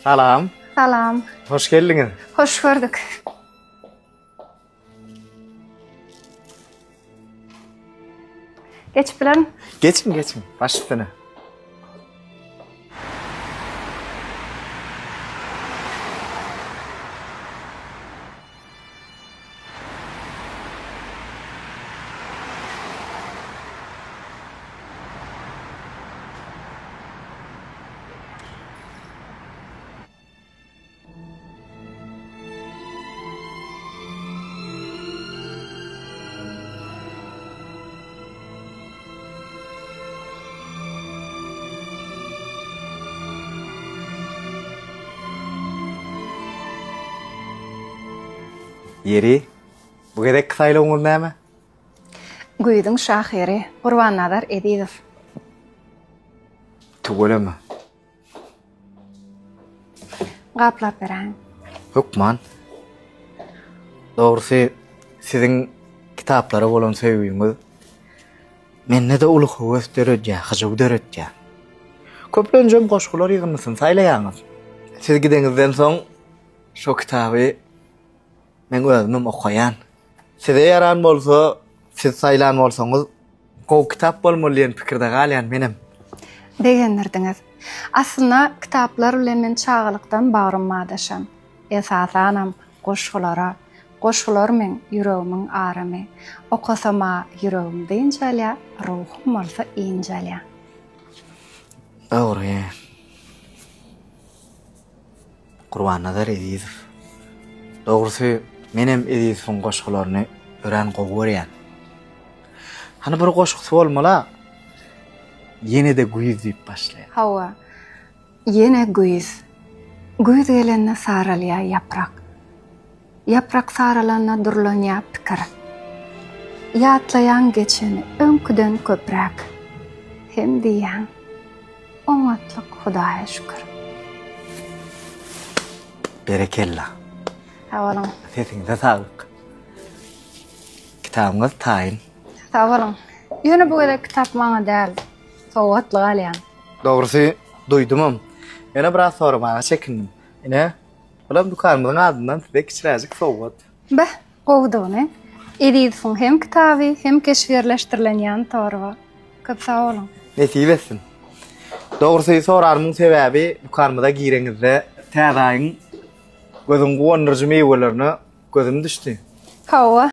Salam. Salam. Hoş geldiňiz. Hoş gördük. Geçip bilerin. Geçiň, geçiň. Baş üstüne. Ýeri, bu gezekki saýlawyňyz näme? Güýzüň şahyry Gurbannazar Ezizow. Tüweleme. Gaplap beräýiň. Hökman. Dogrusy, siziň kitaplara bolan söýgüňiz mende-de uly höwes döredýär, hyjuw döretýär. Köplenjem goşgular ýygyndysyny saýlaýaňyz. Siz gideňizden soň şo kitaby men özümem okaýan. Size ýaran bolsa, siz saýlan bolsaňyz, gowy kitap bolmaly diýen pikirde galýan menem. Begendirdiňiz. Aslynda kitaplar bilen men çagalykdan bagrym badaşan. Esasanam goşgulara. Goşgular meň ýüregimiň aramy. Okasam-a ýüregim dynç alýar, ruhum bolsa ynjalýar. Dogry. Gurbannazar Ezizow. Dogrusy, menem Ezizowyň goşgularyny örän gowy görýän. Hany bir goşgusy bolmaly-a, Ýene-de güýz diýip başlaýar. Hawa, ýene güýz. Güýz gelende saralýar ýaprak. Ýaprak saralanda durlanýar pikir. Ýatlaýaň geçeni öňküden köpräk. Hem diýýäň, Oňatlyk Hudaýa şükür. Berekella. Sag boluň. Sesiňize saglyk. Kitabyňyz taýyn. Sag boluň. Ýöne bu gezek kitap maňa däl, sowgatlyk alýan. Dogrusy, duýdumam. Ýöne biraz soramaga çekindim. Ine, Bulam dükanymyzyň adyndan size kiçiräjik sowgat. Beh, gowudygyny. Ezizowyň hem kitaby, hem keşbi ýerleşdirilen ýan torba. Köp sag boluň. Nesip etsin. Dogrusy soranymyň sebäbi dükanymyza gireňizde täze aýyň gözüňi guwandyryjy miwelerine gözüm düşdi. Hawa.